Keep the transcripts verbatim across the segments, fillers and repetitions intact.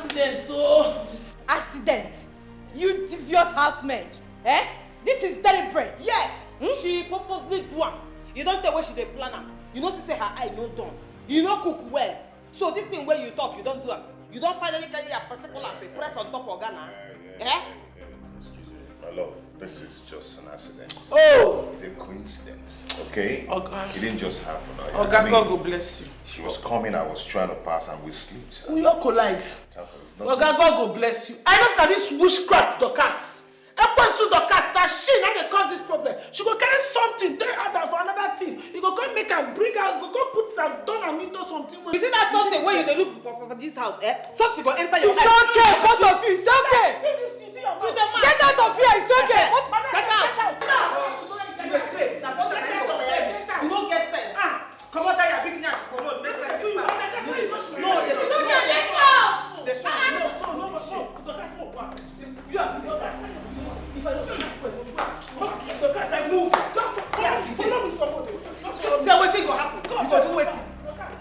Accident, oh. Accident? You devious housemaid. Eh? This is deliberate. Yes, she purposely do am. You don tell where she dey plan am. You know, see say her eye no done. You no cook well. So this thing where you talk, you don't do am. You don't finally carry your particulars and press on top of Ghana. Eh? Excuse me, my love. This is just an accident. Oh! It's a coincidence, okay? Oga. It didn't just happen. I, Oga, I mean, God go bless you. She was coming, I was trying to pass, and we slipped. We all collide. It's not Oga, God go bless you. I know say this witchcraft, Dorcas. Ekwensu Dorcas, na she na dey cause this problem. She go carry something, tell Adam for another thing. You go come make am bring am, you go come put am, turn am into something. You see that something where you dey look for, for, for this house, eh? Something go enter your It's eye. Okay, both of you, it's okay. See this, you see your mouth. You dey mad. Get out of here, it's okay. What? Get out. You dey craze. Na what I know for here. You no get sense. Come out that your big nyash for road. Make sense. No, It's okay, get out. They show you. No, no, no, no, no, Dorcas, no, no, no. You are, no, Dorcas, if I don't, if I don't, Dorcas, I move. Don't fo- follow me, follow me, somebody. Say wetin go happen. You go do wetin?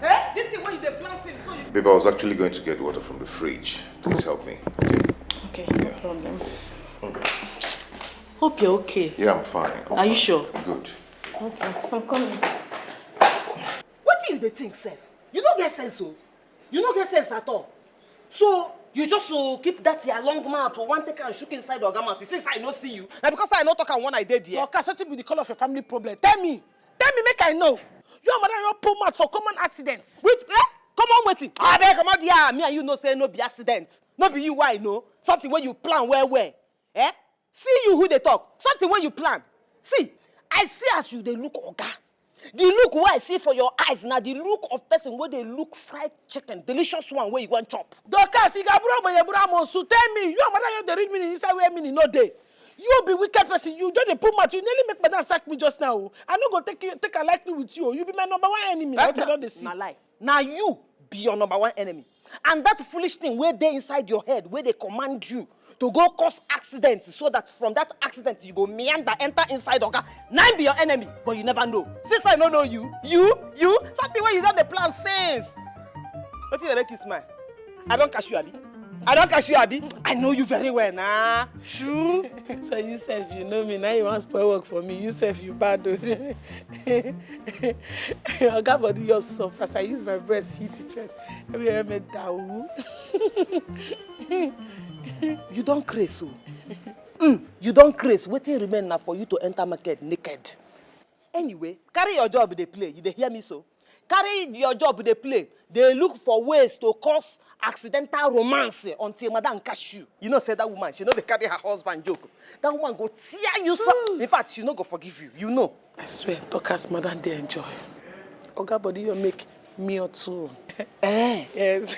Eh? This thing wey you dey plan since, no, you Babe, I was actually going to get water from the fridge. Please help me, okay? Okay, no problem. Hope you're okay. Yeah, I'm fine. I'm Are you fine. Sure? I'm good. Okay, I'm coming. Wetin you dey think sef? You no get sense o. You no get sense at all. So you just uh, keep that your long mouth to one take and shook inside oga mouth since I no see you. Na because I no talk am when I dey there. Dorcas, wetin be the call of your family problem? Tell me. Tell me, make I know. You and madam, you put mouth for common accidents. Which eh? Come on, wetin? Abeg, comot there. Me and you know say no be accident. No be you why I know. Something wey you plan well well. Eh? See you who dey talk. Something wey you plan. See, I see as you dey look oga. The look wey I see for your eyes na the look of person wey dey look fried chicken, delicious one wey you wan chop. Dorcas, you got bro, but you bro, Monsu. Tell me, you and madam, you dey read meaning inside where meaning no dey. You be wicked person. You just dey put mouth. You nearly make madam sack me just now. I no go take you, take a lightly with you. You be my number one enemy. What I don dey see. Na lie. Na you be your number one enemy. And that foolish thing wey dey inside your head wey dey command you to go cause accident so that from that accident you go meander enter inside oga na im be your enemy, but you never know. Since I no know you, you, you, something wey you don dey plan since. Wetin dey make you smile? I don catch you, abi? I don catch you, abi? I know you very well na. Shoo. So you sef, you know me. Now you wan spoil work for me. You sef, you bad o. Oga body, you're soft. As I use my breast hit the chest, everywhere made down. You don craze o. Mm, you don craze. Wetin remain na for you to enter market naked. Anyway, carry your job dey play. You dey hear me so? Carry your job dey play. Dey look for ways to cause accidental romance until madam catch you. You know say that woman, she no dey carry her husband joke. That woman go tear you so. In fact, she no go forgive you. You know. I swear, Dorcas madam dey enjoy. Oga body, you make me or two. Eh. Yes.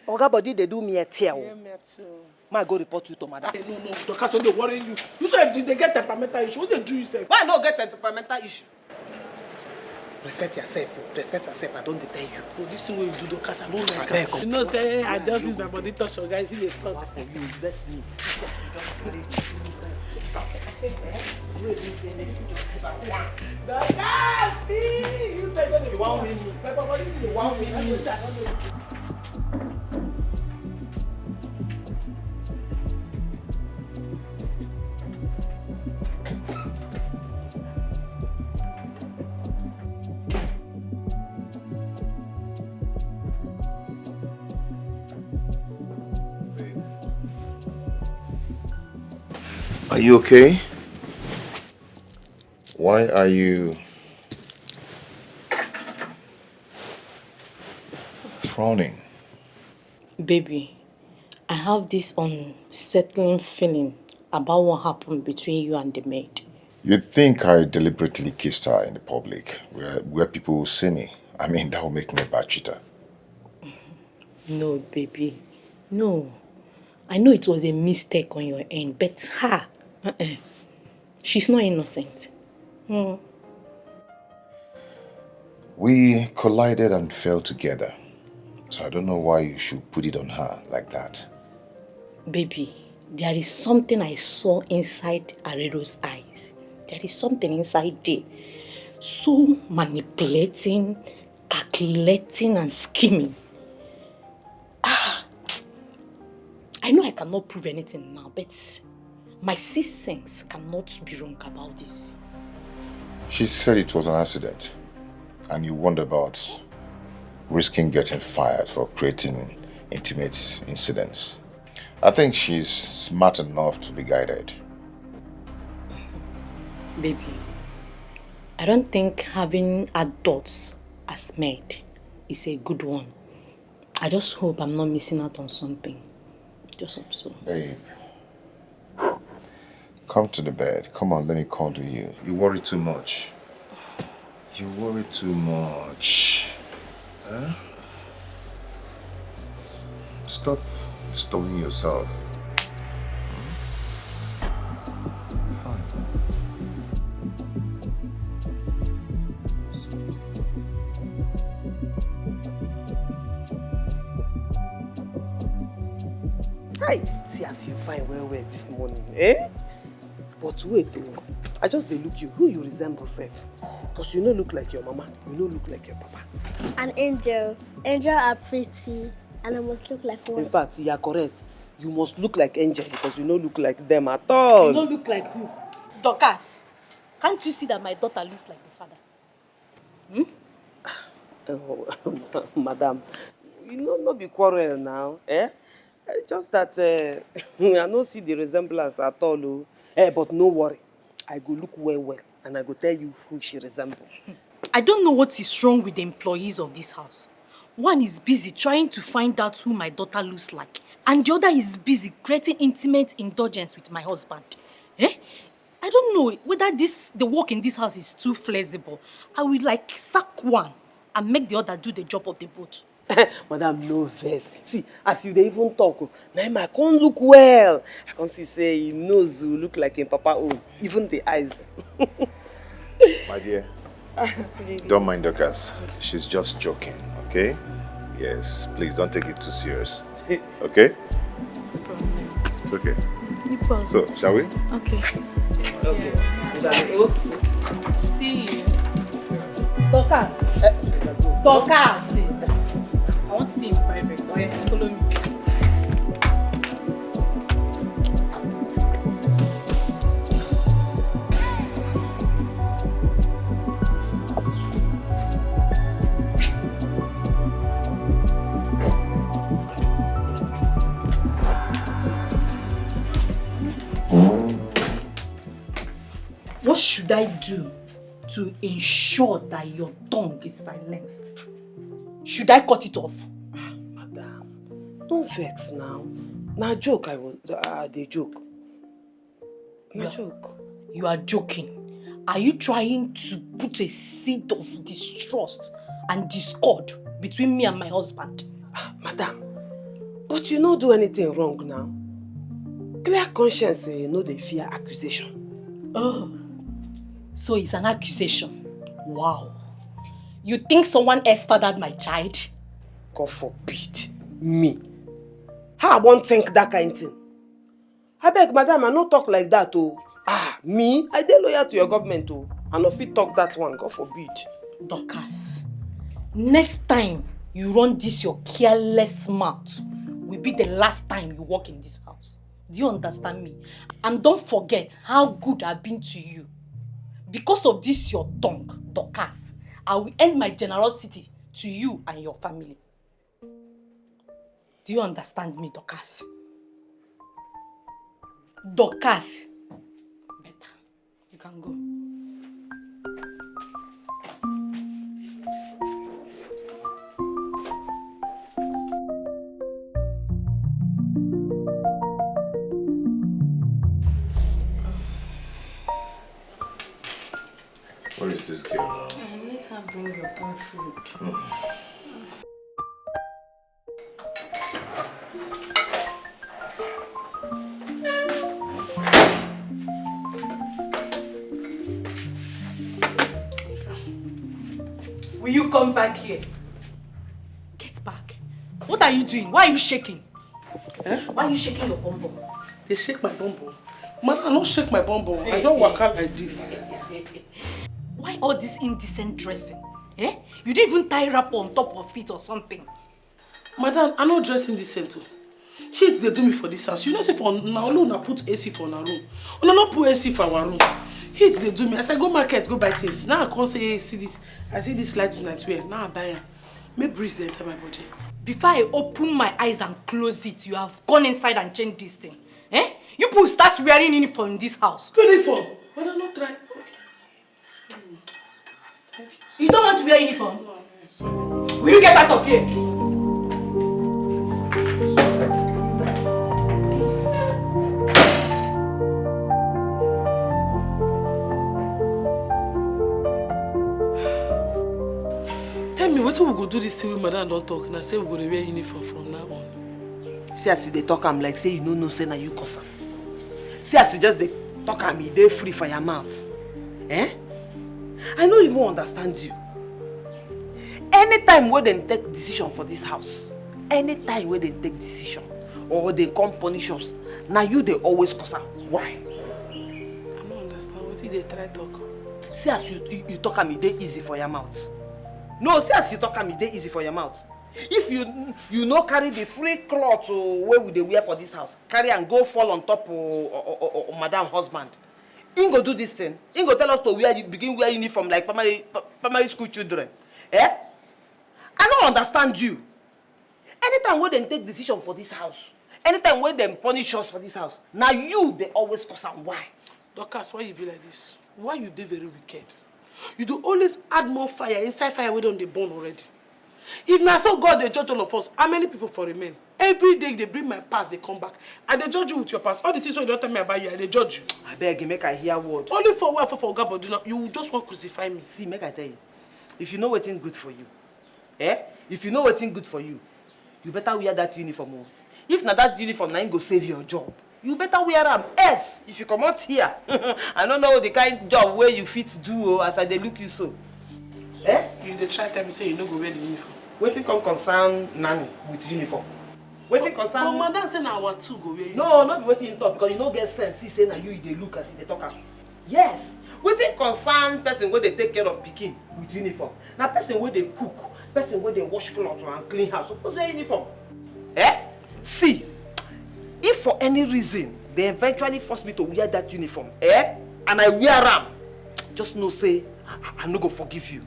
Oga body dey do me a tear. Yeah, me too. Ma go report you to madam. No, no, Dorcas, don't dey worry you. You say you dey get temperamental issue. What dey do you sef? Why I no get temperamental issue? Respect yourself, oh. Respect yourself. I don dey tell you. Oh, this thing wey you do, Dorcas, I don't like Abeg, am. You know say I just use my body touch your guys, he dey talk. For you, bless me. Dorcas, see, you say no dey. You wan win me? My body dey wan win me. Are you okay? Why are you frowning? Baby, I have this unsettling feeling about what happened between you and the maid. You'd think I deliberately kissed her in the public, where, where people will see me. I mean, that would make me a bad cheater. No, baby. No. I know it was a mistake on your end, but her, uh-uh. She's not innocent. Hmm. We collided and fell together. So I don't know why you should put it on her like that. Baby, there is something I saw inside Arero's eyes. There is something inside there. So manipulating, calculating, and scheming. Ah, I know I cannot prove anything now, but my sixth sense cannot be wrong about this. She said it was an accident, and you warned about risking getting fired for creating intimate incidents. I think she's smart enough to be guided. Baby, I don't think having adults as maid is a good one. I just hope I'm not missing out on something. Just hope so. Babe, come to the bed. Come on, let me cuddle you. You worry too much. You worry too much. Huh? Stop stoning yourself. Fine. Hi, see as you fine well well this morning, eh? But wait o, I just dey look you, who you resemble sef? Cause you no look like your mama, you no look like your papa. An angel. Angel are pretty and I must look like one. In fact, you are correct. You must look like angel because you no look like them at all. You no look like who? Dorcas, can't you see that my daughter looks like the father? Hmm? Oh, madam, you no no be quarrel now, eh? Eh, just that uh, I no see the resemblance at all. Oh. Eh, but no worry, I go look well well and I go tell you who she resembles. I don't know what is wrong with the employees of this house. One is busy trying to find out who my daughter looks like, and the other is busy creating intimate indulgence with my husband. Eh? I don't know whether this the work in this house is too flexible. I will like sack one and make the other do the job of the both. Madam, no vex. See, as you dey even talk, oh, na him I come look well. I come see say him nose look like him papa own, even the eyes. My dear, don't mind Dorcas. She's just joking, okay? Yes, please don't take it too serious. Okay? It's okay. So, shall we? Okay. Okay. See you. Dorcas. Dorcas. I want to see you in private. Oh, yeah. Follow me. What should I do to ensure that your tongue is silenced? Should I cut it off? Madam, don't vex now. Na joke I was, I dey joke. Na joke. You are joking. Are you trying to put a seed of distrust and discord between me and my husband? Madam, but you no do anything wrong now. Clear conscience say you no dey fear accusation. Oh, so it's an accusation. Wow. You think someone else fathered my child? God forbid. Me. How I wan think that kind thing? Abeg, madam, I no talk like that o. Ah, me, I dey loyal to your government o. I no fit talk that one, God forbid. Dorcas, next time you run this your careless mouth will be the last time you walk in this house. Do you understand me? And don't forget how good I've been to you. Because of this your tongue, Dorcas, I will end my generosity to you and your family. Do you understand me, Dorcas? Dorcas. Better. You can go. Where is this girl now? I let her bring your own food. Mm. Will you come back here? Get back. What are you doing? Why are you shaking? Eh? Why are you shaking your bum bum? They shake my bum bum. Man, I don't shake my bum bum. I don't walk out like this. Why all this indecent dressing? Eh? You didn't even tie wrap on top of it or something. Madam, I no dress indecent o. Heat dey do me for this house. You know say for una alone una put A C for una room. Una no put A C for our room. Heat dey do me. As I go market go buy things, now I come say see this, I see this light tonight wear. Now I buy am. Make breeze dey enter my body. Before I open my eyes and close it, you have gone inside and changed this thing. Eh? You people start wearing uniform in this house. Uniform? Una no try. You don't want to wear uniform? Will you get out of here? Tell me, wetin we go do this thing wey madam don talk now, say we go dey wear uniform from now on? See as you dey talk am like say you no know say na you cause am. See as you just dey talk am, e dey free for your mouth. Eh? I no even understand you. Anytime wey dem take decision for this house, anytime wey dem take decision or dem come punish us, na you dey always cause am. Why? I no understand wetin you dey try talk. See as you, you, you talk am, e dey easy for your mouth. No, see as you talk am, e dey easy for your mouth. If you, you no carry the free cloth, oh, wey we dey wear for this house, carry am go fall on top, oh, oh, oh, oh, madam husband, he go do this thing. He go tell us to wear, begin wear uniform like primary, pri-, primary school children. Eh? I no understand you. Anytime wey dem take decision for this house, anytime wey dem punish us for this house, na you dey always cause am. Why? Dorcas, why you be like this? Why you dey very wicked? You dey always add more fire inside fire wey don dey burn already. If na so God dey judge all of us, how many people for remain? Every day you dey bring my past dey come back. I dey judge you with your past. All the things wey you don tell me about you, I dey judge you. Abeg, make I hear word. Only for where I fall for Oga body now, you just wan crucify me. See, make I tell you, if you know wetin good for you, eh? If you know wetin good for you, you better wear that uniform o. If na that uniform na im go save your job, you better wear am. Else, if you comot here, I no know the kind job wey you fit do o, as I dey look you so. Eh? You dey try tell me say you no go wear the uniform? Wetin come concern nanny with uniform? Wetin concern? But madam say na our two go wear uniform. No, no be wetin he talk, because you no get sense. See say na you, you dey look as you dey talk am. Yes. Wetin concern person wey dey take care of pikin with uniform? Na person wey dey cook, person wey dey wash cloth and clean house suppose wear uniform. Eh? See, if for any reason they eventually force me to wear that uniform, eh, and I wear am, just know say I, I, I no go forgive you.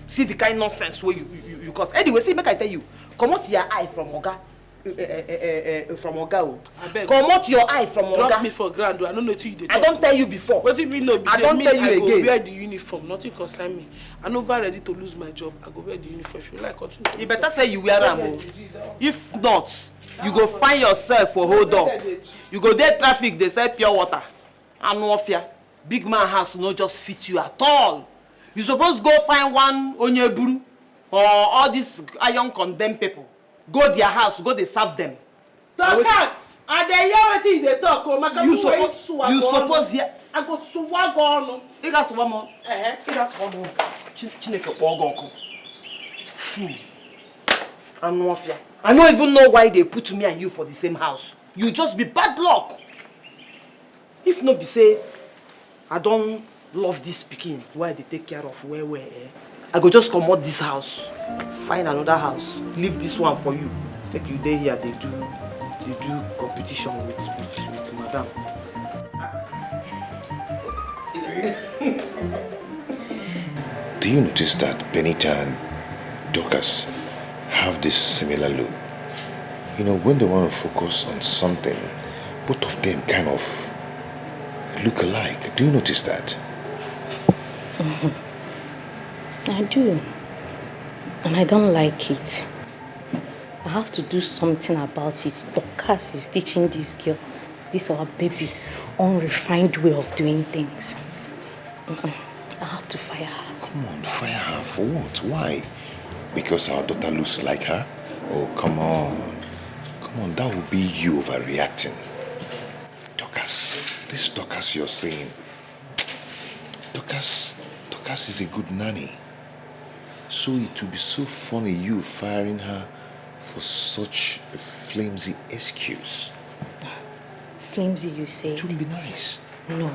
See the kind nonsense wey you, you, you, you cause. Anyway, see, make I tell you, comot your eye from Oga, eh, eh, eh, eh, eh, from Oga o. Abeg. Comot your eye from Oga. Drop me for ground o. I no know wetin you dey talk. I don tell you before. Wetin be no be say me, I go wear the uniform. Nothing concern me. I no ever ready to lose my job. I go wear the uniform. If you like, continue. E better say you wear am o. If not, you go find yourself for hold up. You go dey traffic dey sell pure water. Anuofia, big man house no just fit you at all. You suppose go find one Onyeburu or all these iron condemn people. Go their house, go dey serve them. Dorcas, I dey hear wetin you dey talk o. Maka you suppose, you suppose hear. I go swag on. You got one more. Uh-huh. You got one more. Chin-, Chineke kpọọ gị ọkụ. Fool. Anuofia. I no even know why they put me and you for the same house. You just be bad luck. If no be say I don love this pikin wey I dey take care of well well, eh, I go just comot this house, find another house, leave this one for you. Make you dey here dey do, dey do competition with, with, with madam. Do you notice that Benita and Dorcas have this similar look? You know, when they want to focus on something, both of them kind of look alike. Do you notice that? I do. And I don't like it. I have to do something about it. Dorcas is teaching this girl, this our baby, unrefined way of doing things. Mm-mm. I have to fire her. Come on, fire her for what? Why? Because our daughter looks like her? Oh, come on. Come on, that would be you overreacting. Dorcas, this Dorcas you're saying, Dorcas, Dorcas is a good nanny. So it would be so funny you firing her for such a flimsy excuse. Flimsy, you say? It wouldn't be nice. No.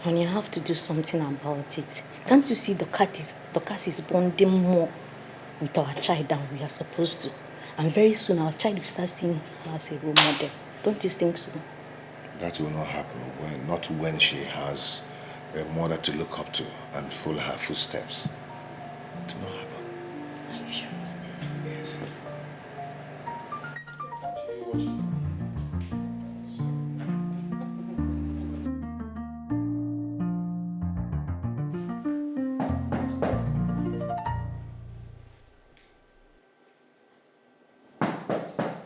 Honey, I have to do something about it. Can't you see the cat is, Dorcas is bonding more with our child than we are supposed to? And very soon our child will start seeing her as a role model. Don't you think so? That will not happen when, not when she has a mother to look up to and follow her footsteps. It will not happen. Are you sure about it? Yes.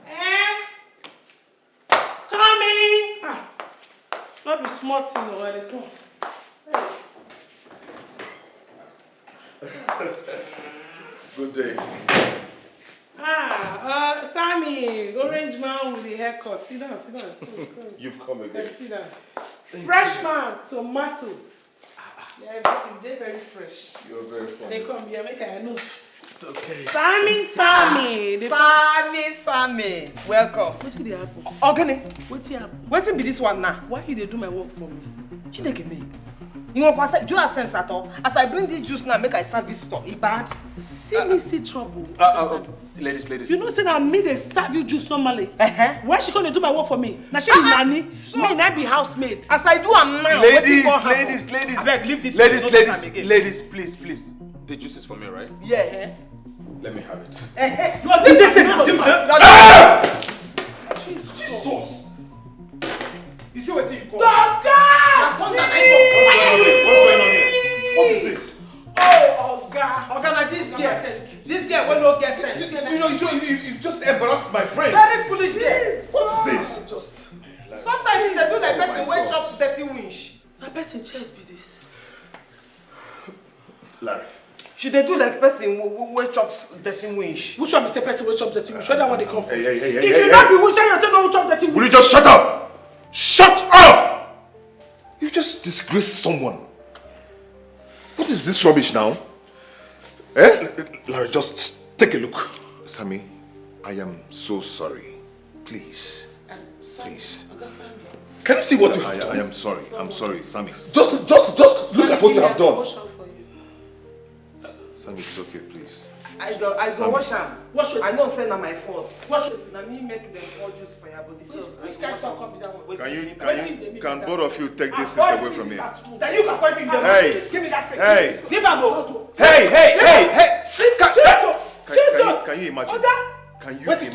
Eh? Coming! Ah, no be small thing o, I dey come. Good day. Ah, uh, Sammy, orange man with the haircut. Sit down, sit down. Come, come. You've come again. Sit down. Fresh man, tomato. Yeah, everything dey very fresh. You're very funny. They come here, make I know. It's okay. Sammy, Sammy. They Sammy, Sammy, welcome. Wetin dey happen? Ogene, Wetin happen? Wetin be this one now? Why you dey do my work for me? Chineke me. You know, do you have sense at all? As I bring this juice now, make I serve this store. E bad. See me see trouble. Uh, uh, uh, ladies, ladies. You know say na me dey serve you juice normally. Uh-huh. Why she come dey do my work for me? Na she be nanny. Me na be housemaid. As I do am now, Ladies, wetin come happen? Ladies, ladies. Abeg, leave this Ladies, thing, no ladies, do am again. Ladies, please, please. The juice is for me, right? Yes. Let me have it. No, leave this thing. No, leave am. Jesus! You see what you call? Doctor! What's going on here? What is this? Oh, Oga. Oga, na this girl. This girl wey no get sense. You, you know, you, you, you've just embarrassed my friend. Very foolish girl. What is this? Sometimes she dey do like person wey chop dirty winch. Na person chest be this. Larry. She dey do like person wey, wey, wey chop dirty winch. Which one be say person wey chop dirty winch? Where that one dey come from? Hey, hey, hey, hey, If hey, you no hey. be winch, you tell no chop dirty Will you winch. Just shut up? Shut up! You just disgraced someone. What is this rubbish now? Eh? Larry, just take a look. Sammy, I am so sorry. Please. Please. Can you see what you have done? I, I am sorry. I'm sorry, Sammy. Just, just, just look at what you have done. Sammy, it's okay, please. I go, I go wash am. Wash it. I know say na my fault. Wash it. Na me make them pour juice for your body. So which, which kind talk come be that one? Can you, can you, can both of you take this thing away from me? Then you can find me. Hey, give me that thing. Hey, give am o. Hey, hey, hey, hey. Can, can, can, can you, can you imagine? Can you imagine?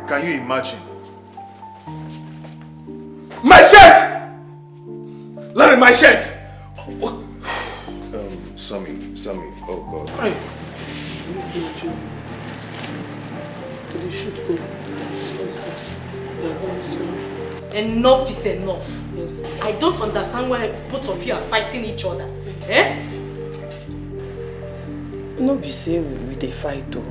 Can you imagine? My shirt! Larry, my shirt! Um, Sammy, Sammy, oh God. Hey, this Nigeria. To the shoot go. Sorry, sir. We are very sorry. Enough is enough. Yes, ma'am. I don't understand why both of you are fighting each other. Eh? No be say we, we dey fight o.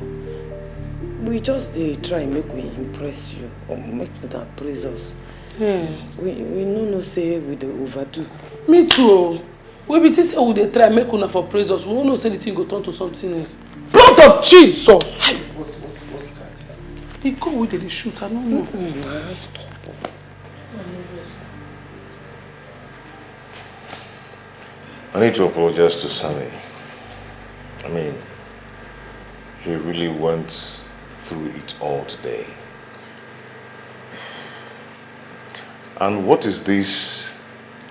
We just dey try make we impress you or make una praise us. Yeah. We, we no know say we dey overdo. Me too o. We be think say we dey try make una for praise us. We no know say the thing go turn to something else. Blood of Jesus! What's, what's, what's that? The gun wey dey dey shoot, I no know. Mm-mm, stop. I need to apologize to Sammy. I mean, he really went through it all today. And what is this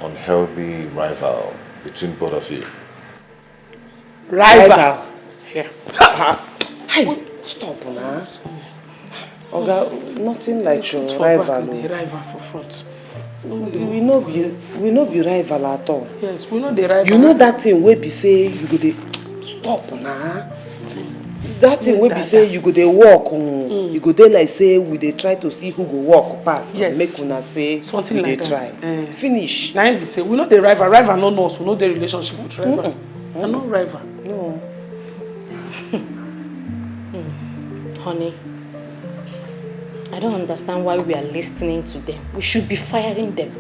unhealthy rival between both of you? Rival. Rival. Yeah. Hey, stop na. Oga, nothing like rival. Rival for front. We no be, we no be rival at all. Yes, we no dey rival. You know that thing wey be say you go dey stop na. That thing wey be say you go dey work, mm, you go dey like say we dey try to see who go work pass. Yes. Make una say something we dey like that. Try. Eh. Finish. Na im be say we no dey rival. Rival no know us. We no dey relationship with rival. Mm-mm. I no rival. No. Honey, I don't understand why we are listening to them. We should be firing them.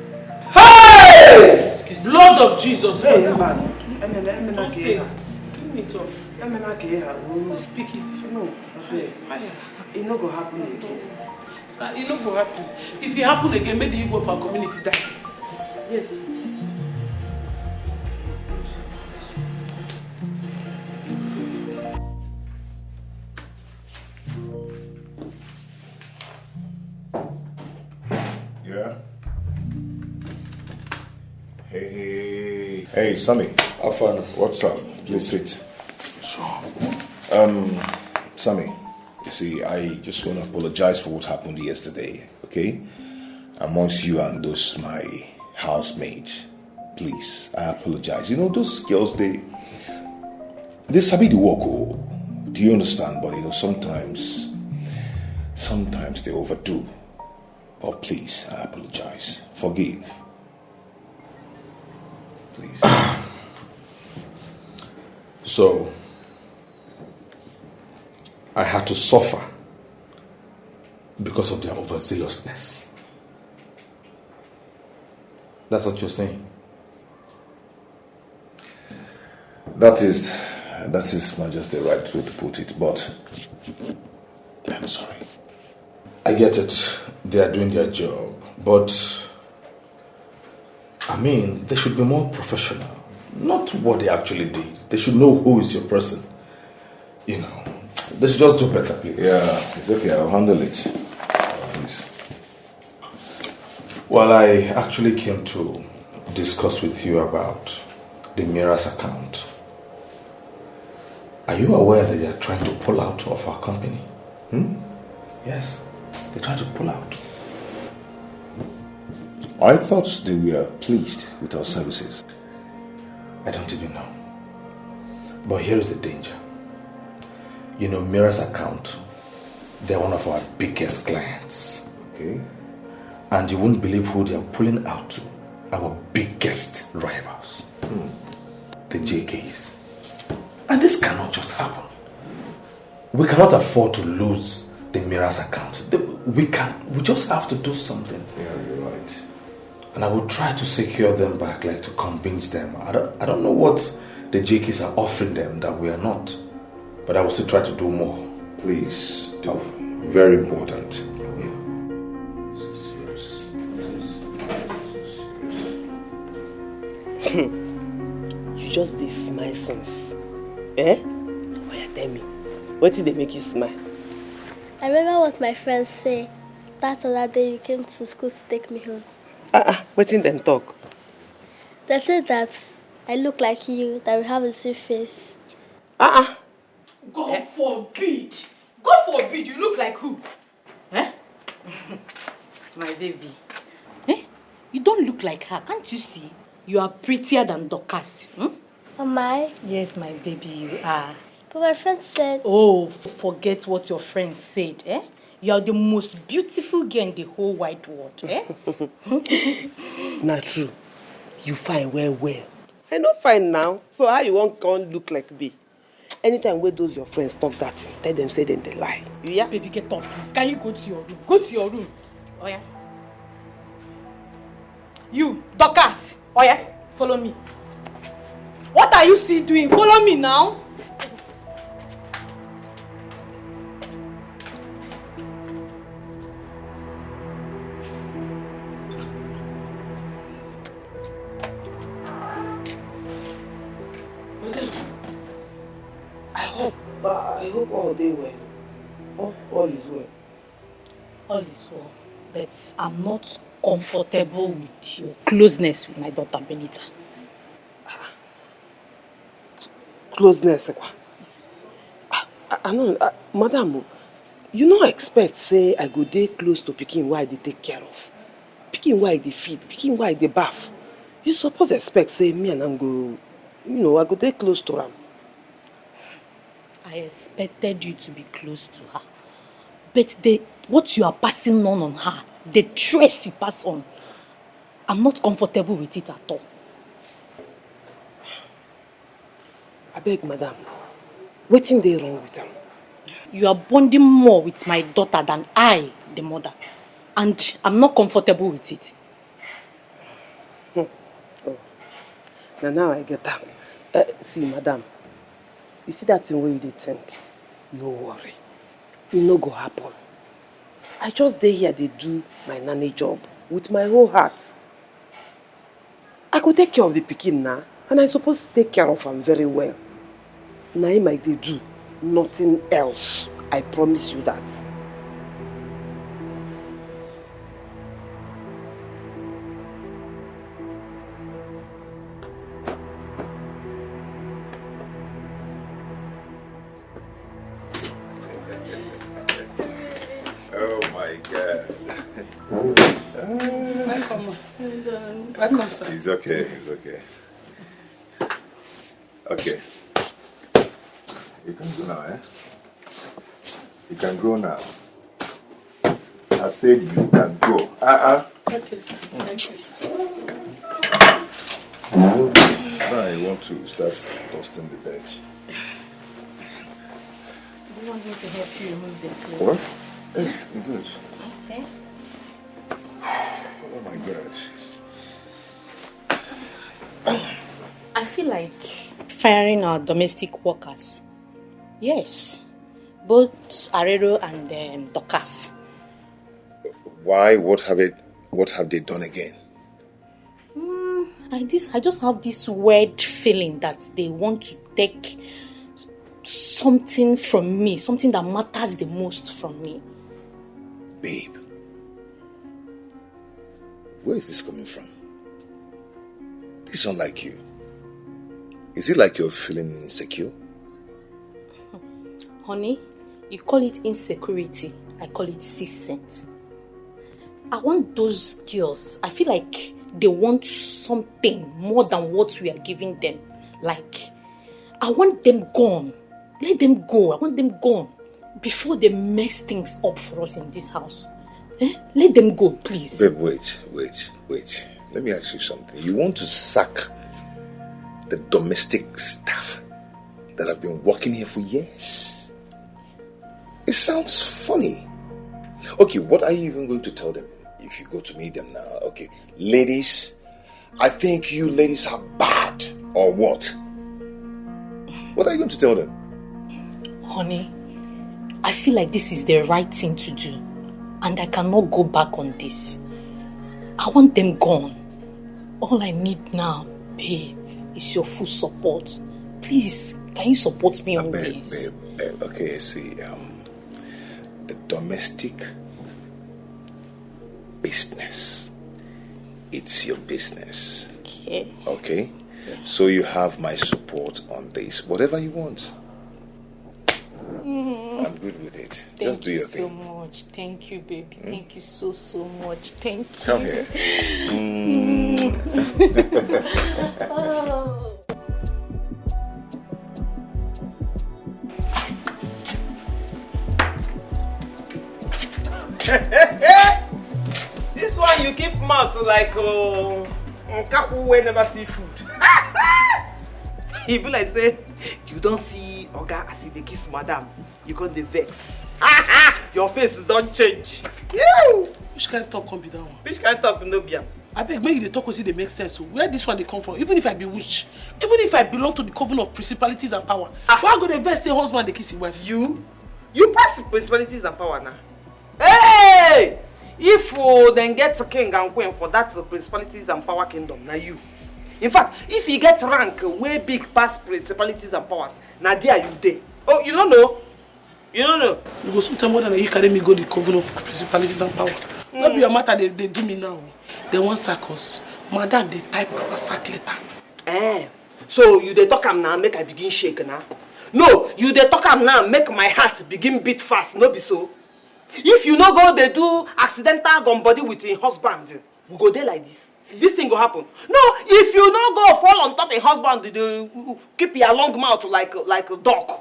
Hey! Excuse me. Blood of Jesus. Hey, don't say it. Clean it off. Don't speak it. No, fire. E no go happen again. Sir, e no go happen. If e happen again, make the Igbo for our community die. Yes. Hey, Sammy. Afana. What's up? Please sit. Sure. Um, Sammy, you see, I just want to apologize for what happened yesterday, okay? Amongst you and those my housemates. Please, I apologize. You know, those girls, they they sabi the work, oh. Do you understand? But you know, sometimes, sometimes they overdo. But please, I apologize. Forgive. Please. So, I had to suffer because of their overzealousness. That's what you're saying? That is, that is not just the right way to put it, but I'm sorry. I get it. They are doing their job. But, I mean, they should be more professional. Not what they actually did. They should know who is your person. You know, they should just do better, please. Yeah, it's okay. I'll handle it. Please. Well, I actually came to discuss with you about the Mira's account. Are you aware that they are trying to pull out of our company? Hmm? Yes, they're trying to pull out. I thought they were pleased with our services. I don't even know. But here is the danger. You know, Mira's account, they're one of our biggest clients. Okay. And you won't believe who they are pulling out to. Our biggest rivals. The J Ks. And this cannot just happen. We cannot afford to lose the Mira's account. The- We can. We just have to do something. Yeah, you're right. And I will try to secure them back, like to convince them. I don't. I don't know what the J Ks are offering them that we are not, but I will still try to do more. Please do. Very important. Yeah. You just dey smile since. Eh? Oya, tell me, wetin dey make you smile? I remember what my friends say that other day you came to school to take me home. Ah ah, wetin dem talk? They said that I look like you, that we have the same face. Ah ah. God forbid! God forbid! You look like who? Eh? My baby. Eh? You don't look like her, can't you see? You are prettier than Dorcas. Hmm? Am I? Yes, my baby, you are. But my friend said. Oh, f- forget what your friend said, eh? You are the most beautiful girl in the whole wide world, eh? Na true, you fine well well. I no fine now, so how you wan come look like me? Anytime wey those your friends talk that thing, tell them say dem dey lie. You hear? Baby, get up, please. Can you go to your room? Go to your room. Oh yeah. You, Dorcas. Oh yeah. Follow me. What are you still doing? Follow me now. I hope, I hope all dey well. Hope all is well. All is well, but I'm not comfortable with your closeness with my daughter Benita. Closeness, kwa. Ah, I, I know, ah, madam, you no expect say I go dey close to pikin wey I dey take care of. Pikin wey I dey feed, pikin wey I dey baff. You suppose expect say me and am go, you know, I go dey close to am. I expected you to be close to her. But the what you are passing on on her, the stress you pass on, I'm not comfortable with it at all. Abeg, madam, wetin dey wrong with am? You are bonding more with my daughter than I, the mother. And I'm not comfortable with it. Oh, na now I get am. Eh, see, madam, you see that thing wey you dey think? No worry, e no go happen. I just dey here dey do my nanny job with my whole heart. I go take care of the pikin na, and I suppose take care of am very well. Na im I dey do, nothing else. I promise you that. Welcome. Welcome, sir. It's okay, it's okay. Okay. You can go now, eh? You can go now. I said you can go. Uh-uh. Okay, sir. Thank you, sir. Now you want to start dusting the bed. Do you want me to help you remove the clothes? What? Eh, I'm good. Okay. Oh my God. I feel like firing our domestic workers. Yes. Both Arero and um, Dorcas. Why? What have it? What have they done again? Mm, I this I just have this weird feeling that they want to take something from me, something that matters the most from me. Babe, where is this coming from? This is not like you. Is it like you're feeling insecure? Honey, you call it insecurity, I call it sixth sense. I want those girls. I feel like they want something more than what we are giving them. Like, I want them gone. Let them go. I want them gone before they mess things up for us in this house. Eh? Let them go, please. Babe, wait, wait, wait. Let me ask you something. You want to sack the domestic staff that have been working here for years? It sounds funny. Okay, what are you even going to tell them if you go to meet them now? Okay, ladies, I think you ladies are bad, or what? What are you going to tell them? Honey, I feel like this is the right thing to do, and I cannot go back on this. I want them gone. All I need now, babe, is your full support. Please, can you support me on this? Babe, babe, babe. Okay, see, um, the domestic business. It's your business. Okay. Okay? Yeah. So you have my support on this. Whatever you want. Mm. I'm good with it. Just do your thing. Thank you so much. Thank you, baby. Hmm? Thank you so, so much. Thank you. Come here. Mm. Oh. This one you keep mouth like uh, nkaku wey never see food. E be like say you don see oga as e dey kiss madam, you come dey vex. Your face don change. Ew! Which kind talk come be that one? Which kind talk no be am? Abeg, make you dey talk wetin dey make sense o. Where this one dey come from? Even if I be witch, even if I belong to the coven of principalities and power, ah, why I go dey vex say husband dey kiss him wife? You? You pass principalities and power now. Hey! If uh, dem get king and queen for that uh, principalities and power kingdom, na you. In fact, if you get rank wey big pass principalities and powers, na there you dey. Oh, you no know? You no know? You go soon tell me whether na you carry me go the coven of principalities and power. No be your matter dey dey do me now. Dem wan sack us. Madam dey type our sack letter. Eh, so you dey talk am now, make I begin shake now. No, you dey talk am now, make my heart begin beat fast, no be so? If you no go dey do accidental gum body with your husband, we go dey like this. This thing go happen. No, if you no go fall on top your husband, dey keep your long mouth like like dog.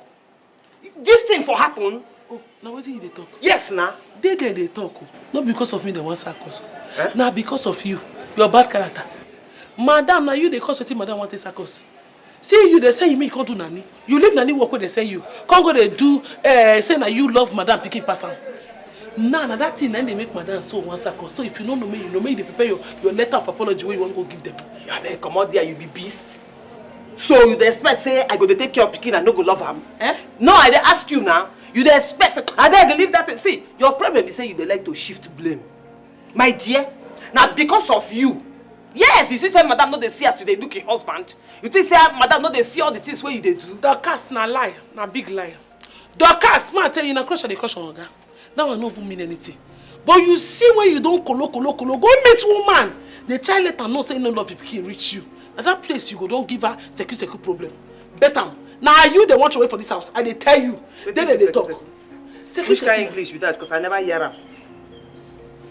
This thing for happen. Oh, na wetin you dey talk? Yes na. Dey there dey talk o. No be because of me dem wan sack us. Eh? Na because of you, your bad character. Madam, na you dey cause wetin madam wan take sack us. See you dey say you make you come do nanny. You leave nanny work wey dey send you. Come go dey do eh, say na you love madam pikin pass am. Now na that thing na im dey make madam so wan sack us. So if you no know me, you know me, you dey prepare your, your letter of apology wey you wan go give them. Abeg, comot there, you be beast. So you dey expect say I go dey take care of pikin, I no go love am? Eh? No, I dey ask you now. You dey expect say, abeg, leave that thing. See, your problem be say you dey like to shift blame. My dear, na because of you. Yes, you see say madam no dey see as you dey look your husband. You think say madam no dey see all the things wey you dey do? Dorcas, na lie, na big lie. Dorcas, ma tell you, na crush I dey crush on oga. That one no even mean anything. But you see when you don kolo kolo kolo, go meet woman. The child let am know say no love the pikin reach you. Na that place you go don give her seku seku problem. Bet am. Na you dey want away for this house. I dey tell you. Then they dey talk. Seku seku. Which kind English be that? Because I never hear am.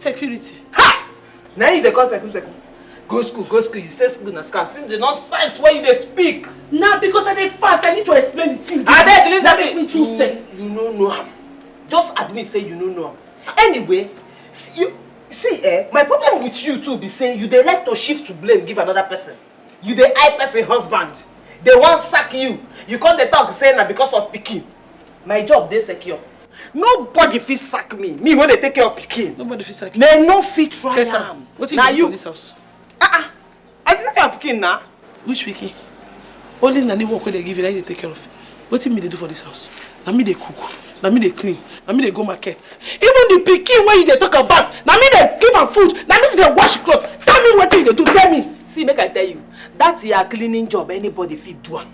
Security. Ha! Na you dey call second second. Go school, go school. You say school na scam. Since the nonsense wey you dey speak. Na because I dey fast, I need to explain the thing. Abeg, leave that thing. Make me too sef. You no know am. Just admit say you no know am. Anyway, see, you, see, eh, my problem with you too be say you dey like to shift to blame give another person. You dey eye person husband. They wan sack you. You come dey talk say na because of pikin. My job dey secure. Nobody fit sack me. Me wey dey take care of pikin. Nobody fit sack you. They no fit try am. Get am. Wetin you dey do for this house? Ah ah. I dey take care of pikin na. Which pikin? Only na the work wey dem give you na you dey take care of. Wetin me dey do for this house? Na me dey cook, na me dey clean, na me dey go market. Even the pikin wey you dey talk about, na me dey give am food, na me dey wash cloth. Tell me wetin you dey do, tell me. See, make I tell you, that your cleaning job, anybody fit do am.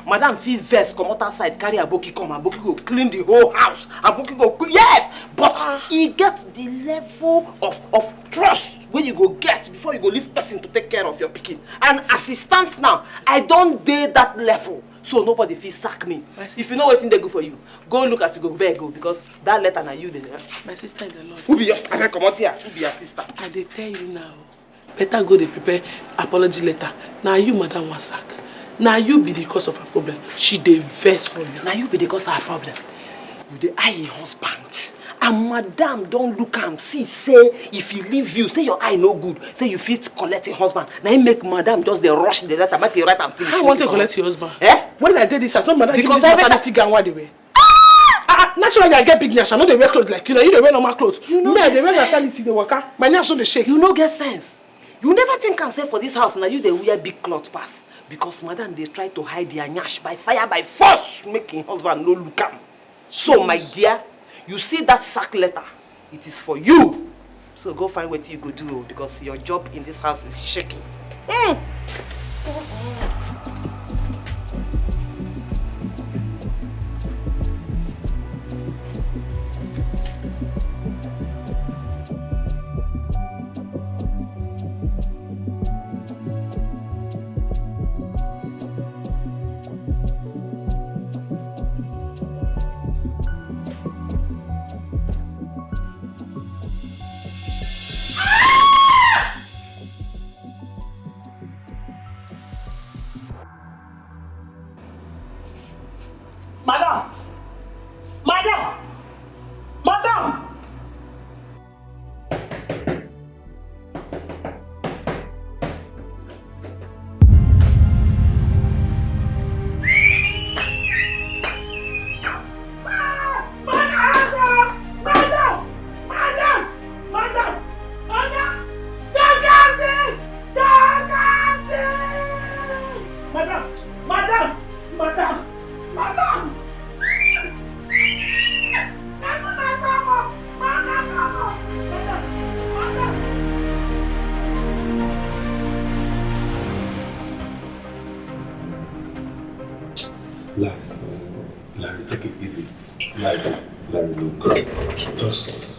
Madam fit vex comot outside, carry aboki come, aboki go clean the whole house, aboki go clean, yes, but e get the level of of trust wey you go get before you go leave person to take care of your pikin. And as e stands now, I don dey that level, so nobody fit sack me. If you know wetin dey good for you, go look as you go beg o, because that letter na you dey there. My sister in the Lord. Who be your, abeg comot here, who be your sister? I dey tell you now. Better go dey prepare apology letter. Na you madam wan sack. Na you be the cause of her problem. She dey vex for you. Na you be the cause of her problem. You dey eye im husband. And madam don look am see say if he leave you, say your eye no good, say you fit collect im husband. Na im make madam just dey rush the letter, make e write am finish. How I wan take collect your husband? Eh? When I dey this house, no madam give me this maternity gown wey I dey wear. Ah, ah, naturally I get big nyash. I no dey wear clothes like you. Na you dey wear normal clothes. You no Me, I get dey wear sense. Maternity dey waka. My nyash no dey shake. You no get sense. You never think am say for this house na you dey wear big cloth pass. Because madam dey try to hide their nyash by fire by force, make im husband no look am. So my dear, you see that sack letter? It is for you. So go find wetin you go do o, because your job in this house is shaking. Hmm. Madam! Madam! Madam! Madam! Madam! Madam! Madam! Larry, Larry, take it easy. Larry, Larry, look. Just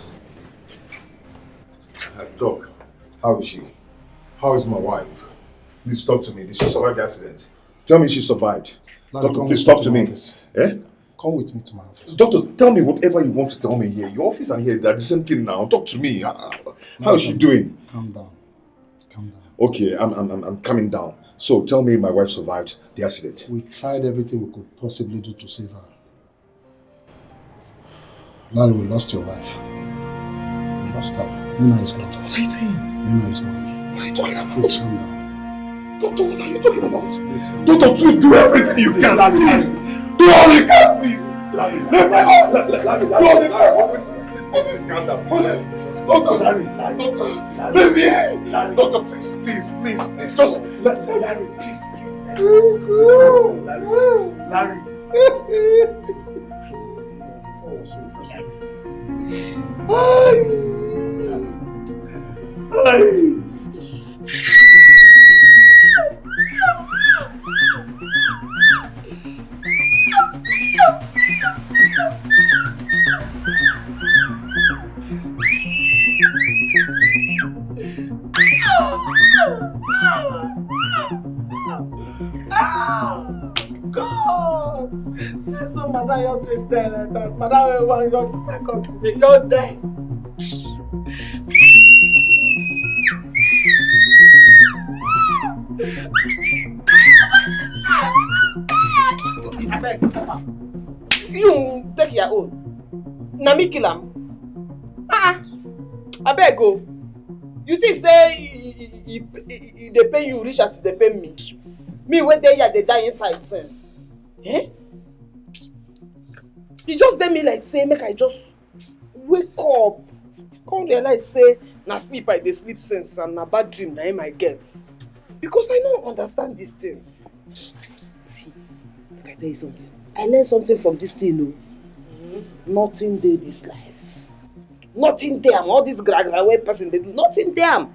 Doc, how is she? How is my wife? Please talk to me. Did she survive the accident? Tell me she survived. Larry, Doctor, please talk to me. Eh? Come with me to my office. Doctor, tell me whatever you want to tell me here. Your office and here, they're the same thing now. Talk to me. How, how is she doing? Calm down. Calm down. Okay, I'm, I'm, I'm, I'm coming down. So tell me my wife survived the accident. We tried everything we could possibly do to save her. Larry, we lost your wife. We lost her. Nina is gone. What are you saying? Nina is gone. What are you talking about? Please calm down. Doctor, what are you talking about? Please, calm down. Doctor, do, do everything you can, please. Do all you can, please. Larry, Larry, Larry, Larry, Larry, Larry, please, please, please, please, calm down. Doctor, Larry, Larry, Doctor, Larry, baby, Larry, Doctor, please, please, please, please, just Larry, please, please, Larry, please, Larry, Larry. God! Na so madam just take die like that. Madam wey wan just second to me, just die. Your own. Na me kill am. Ah ah. Abeg o. You think say e, e, e, e, e, e dey pain you reach as e dey pain me? Me wey dey here dey die inside since. Eh? E just dey me like say make I just wake up, come realize say na sleep I dey sleep since and na bad dream na im I get. Because I no understand this thing. See, make I tell you something. I learn something from this thing o. Nothing dey this life. Nothing dey am. All this gra gra wey person dey do, nothing dey am.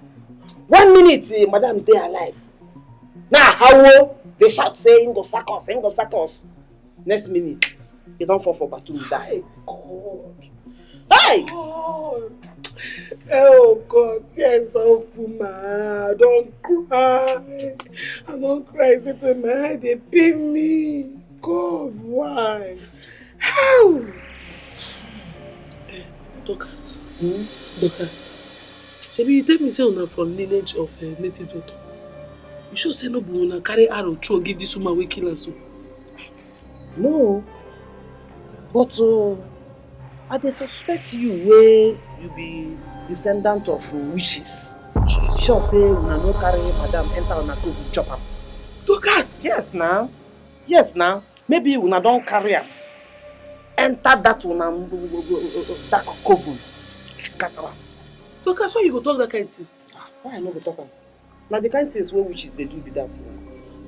One minute, eh, madam dey alive. Na hawo dey shout say im go sack us, im go sack us. Next minute, e don fall for bathroom die. God. Hey! God. Oh God, tears don full my eye. I don cry. I don cry. Say to my eye dey pain me. God, why? How? Eh, Dorcas. Hmm? Dorcas. Shebi you tell me say una from lineage of uh, native doctor. You sure say no be una carry arrow throw give this woman wey kill am so? No, but uh, I dey suspect you wey you be descendant of uh, witches. Sure say una no carry madam enter una coven chop am. Dorcas! Yes na, yes na. Maybe una don carry am enter that una dark coven, scatter am. Dorcas, why you go talk that kind thing? Ah, why I no go talk am? Na the kind things wey witches dey do be that.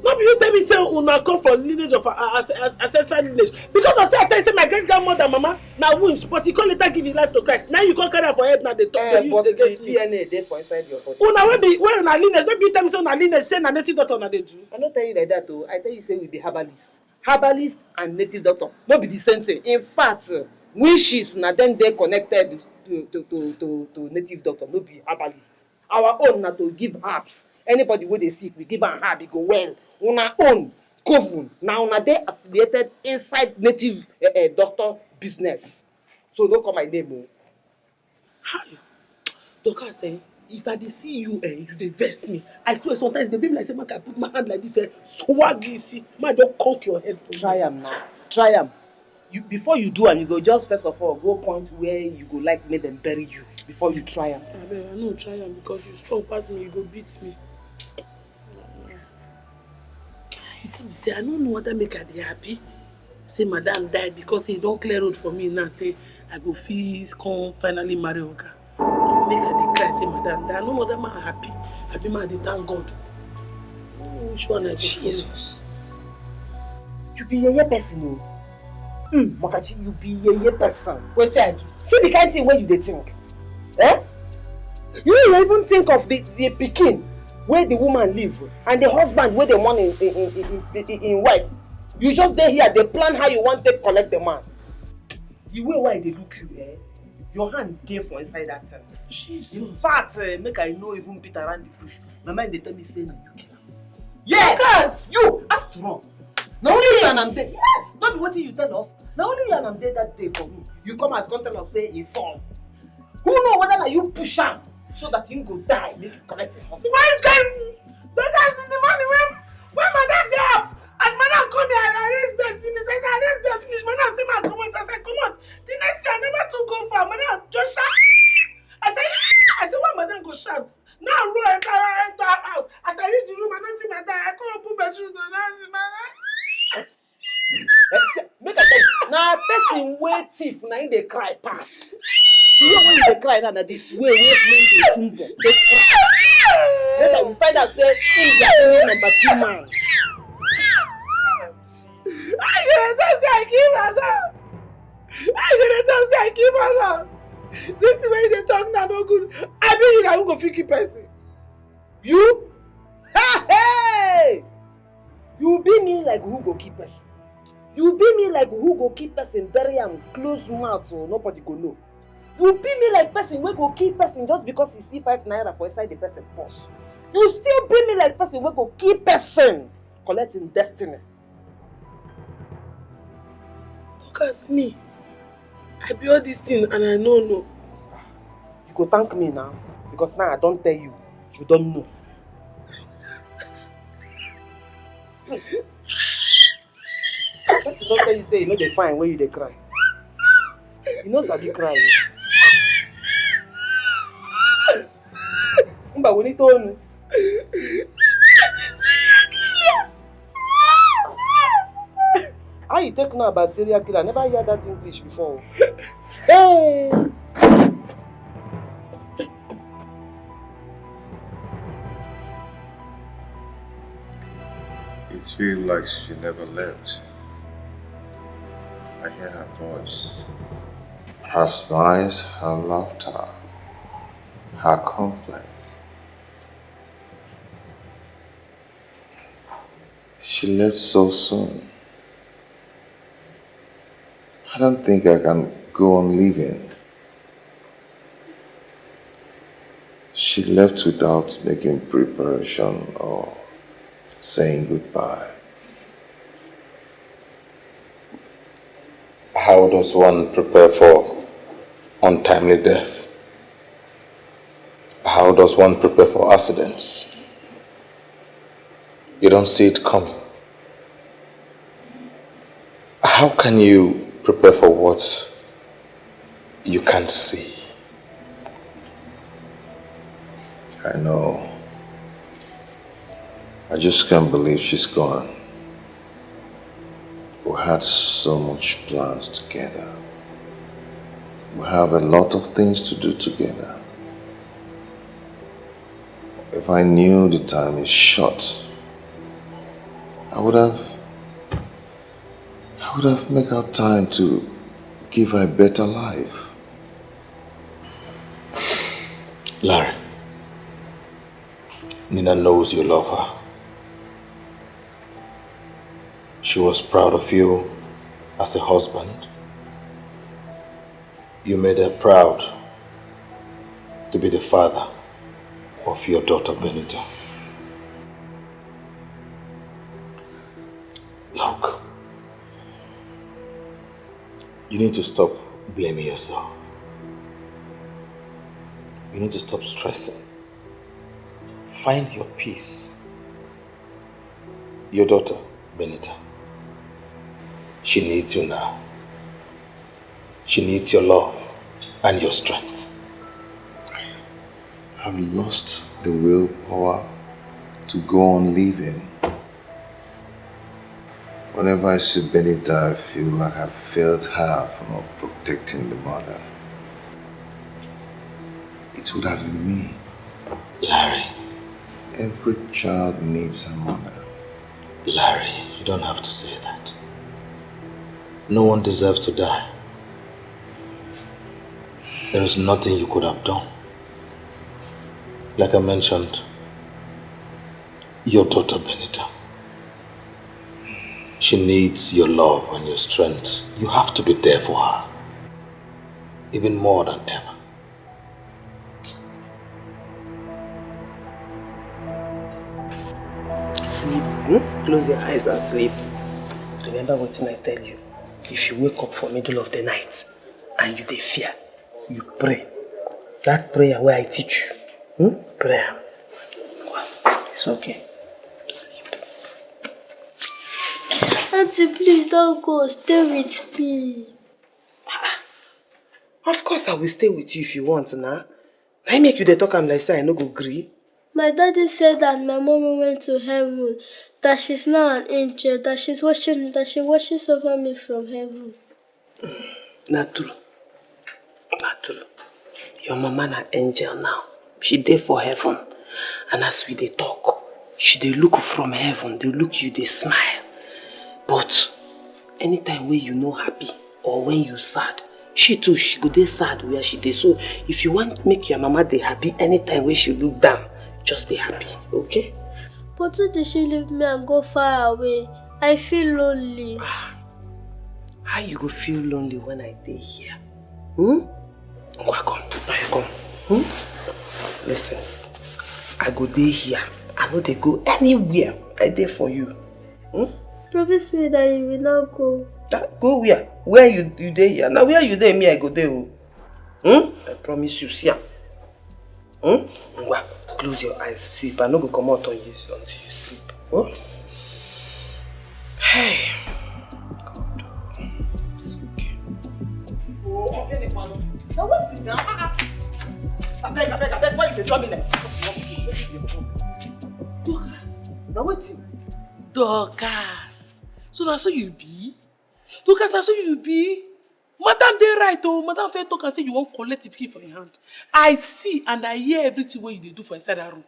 No be you tell me say una come for lineage of uh, as- as- ancestral lineage, because I say I tell you say my great grandmother mama na witch, but he come later give his life to Christ. Now you come carry am for head now dey talk dey use against me. D N A dey for inside your body. Una wey be wey una lineage, no be you tell me say una lineage say na native doctor una dey do. I no tell you like that o. I tell you say we be herbalist. Herbalist and native doctor no be the same thing. In fact, uh, witches na dem dey connected to to to to to native doctor, no be herbalist. Our own na to give herbs. Anybody wey dey sick, we give am herb, e go well. Una own coven na una dey affiliated inside native uh, uh, doctor business. So no call my name o. Hi. Dorcas, eh, if I dey see you, eh, you dey vex me. I swear sometimes e dey be me like say make I put my hand like this, eh, swag you see, make I just conk your head for you. Try am now. Try am. You, before you do am, you go just first of all go point where you go like make dem bury you before you try am. Abeg, I no try am because you strong pass me, you go beat me. The thing be say I no know whether make I dey happy say madam die because he don clear road for me now say I go fit come finally marry oga. Make I dey cry say madam die. I no know whether man happy, abi man dey thank God. Which one I go follow? Jesus. You be yeye person o. Mm, Makachi, you be yeye person. Wetin I do? See the kind thing wey you dey think. Eh? You no even think of the the pikin wey the woman leave and the husband wey dey mourn in in in in in in wife. You just dey here dey plan how you wan take collect the man. The way wey I dey look you, eh, your hand dey for inside that thing. Jesus. In Fact, eh, make I no even beat around the bush. My mind dey tell me say na you kill am. Yes! Because you, after all, na only you and am dey. Yes, no be wetin you tell us. Na only you and am dey that day for room. You come out come tell us say he fall. Who know whether na you push am so that him go die make you collect him husband. Why you tell me? Because in the morning when when madam dey up, as madam come here, I arrange bed finish. As I arrange bed finish, madam say make I comot. As I comot, the next thing I never too go far. Madam just shout. I say, "Yeah!" I say, "Why madam go shout?" Now roll enter enter house. As I reach the room, I no see madam. I come open bedroom door, I no see madam. Eh, say, make I tell you, na person wey thief na him dey cry pass. The way wey you dey cry now na this way wey men dey soon born dey cry. Later we find out say him be only number two man. I go dey talk say I kill myself. I go dey talk say I kill myself. This thing wey you dey talk na no good. Abi you na who go fit kill person? You? Hey! You be me like who go kill person. You be me like who go kill person, bury am, close mouth, so nobody go know. You be me like person wey go kill person just because he see five naira for inside the person purse. You still be me like person wey go kill person, collect him destiny. Look as me. I be all this thing and I no know. You go thank me now because now I don tell you, you don know. Person don tell you say you no dey fine when you dey cry. You no sabi cry. Mba, we need to. How you take know about serial killer? I never hear that English before. Hey! It feels like she never left. I hear her voice, her smiles, her laughter, her conflict. She left so soon. I don't think I can go on living. She left without making preparation or saying goodbye. How does one prepare for untimely death? How does one prepare for accidents? You don't see it coming. How can you prepare for what you can't see? I know. I just can't believe she's gone. We had so much plans together. We have a lot of things to do together. If I knew the time is short, I would have I would have make out time to give her a better life. Larry, Nina knows you love her. She was proud of you as a husband. You made her proud to be the father of your daughter Benita. Look, you need to stop blaming yourself. You need to stop stressing. Find your peace. Your daughter, Benita, she needs you now. She needs your love and your strength. I've lost the willpower to go on living. Whenever I see Benita, I feel like I've failed her for not protecting the mother. It would have been me. Larry. Every child needs a mother. Larry, you don't have to say that. No one deserves to die. There is nothing you could have done. Like I mentioned, your daughter Benita. She needs your love and your strength. You have to be there for her. Even more than ever. Sleep. Hmm? Close your eyes and sleep. Remember what I tell you. If you wake up for middle of the night and you dey fear, you pray. That prayer where I teach you, hmm? Pray am. It's okay. Sleep. Auntie, please don't go. Stay with me. Of course I will stay with you if you want na. Na im make you dey talk am like say I no go gree. My daddy said that my mommy went to heaven, that she's now an angel, that she's watching, that she watches over me from heaven. Na true. Na true. Your mama na angel now. She dey for heaven. And as we dey talk, she dey look from heaven, dey look you, dey smile. But anytime wey you no happy or when you sad, she too, she go dey sad where she dey. So if you want make your mama dey happy anytime wey she look down, just dey happy, okay? But why did she leave me and go far away? I feel lonely. How you go feel lonely when I dey here? Hmm? Ngwa, come. Now you come. Hmm? Listen, I go dey here. I no dey go anywhere. I dey for you. Hmm? Promise me that you will not go. Ah, go where? Where you, you dey here? Now where you dey, me I go dey o. Hmm? I promise you, see am. Hmm? Ngwa, close your eyes, sleep. I no go comot on you until you sleep. Oh? Hey. God. It's okay. Come on, get the man. Now wetin now? Ah, ah. Abeg, abeg, abeg, why you dey draw me like this? Dorcas. Now wetin? Dorcas. So na so you be? Dorcas, na so you be? Madam dey right o. Madam fit talk and say you wan collect the pikin for your hand. I see and I hear everything wey you dey do for inside that room.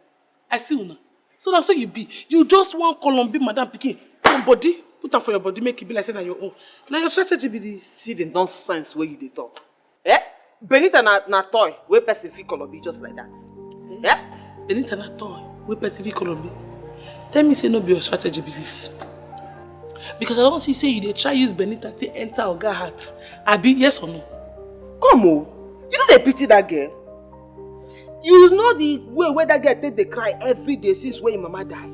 I see una. So na so you be. You just wan Colombia madam pikin. Put am body, put am for your body, make e be like say na your own. Na your strategy be this. See the nonsense wey you dey talk. Eh? Benita na, na toy wey person fit Colombia just like that. Eh? Benita na toy wey person fit Colombia. Tell me say no be your strategy be this. Because I don see say you dey try use Benita take enter Oga heart. Abi, yes or no? Come o, you no dey pity that girl? You know the way wey that girl take dey cry every day since wey im mama die?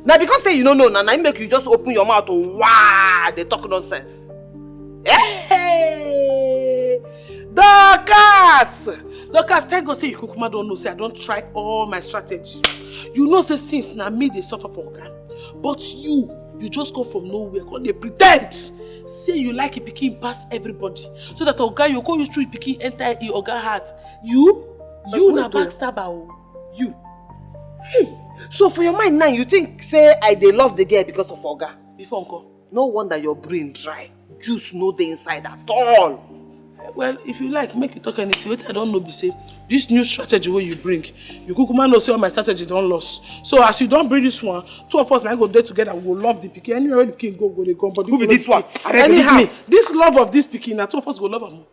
Na because say you no know na, na im make you just open your mouth to waa dey talk nonsense. Eh? Hey! Dorcas! Dorcas, thank God say you kukuma don know say I don try all my strategy. You know say since na me dey suffer for Oga, but you, you just come from nowhere, come dey pretend say you like your pikin pass everybody, so that Oga you go use through your pikin enter your Oga heart. You, you na backstabber o. You. Hey, so for your mind now, you think say I dey love the girl because of Oga? Before uncle. No wonder your brain dry. Juice no dey inside at all. Well, if you like, make you talk anything. Wetin I don know be say this new strategy wey you bring, you kukuma know say all my strategy don lost. So as you don bring this one, two of us na go dey together. We go love the pikin. Anywhere wey the pikin go, go dey come. But who be this one? Abeg, leave me. Anyhow, this love of this pikin, na two of us go love am.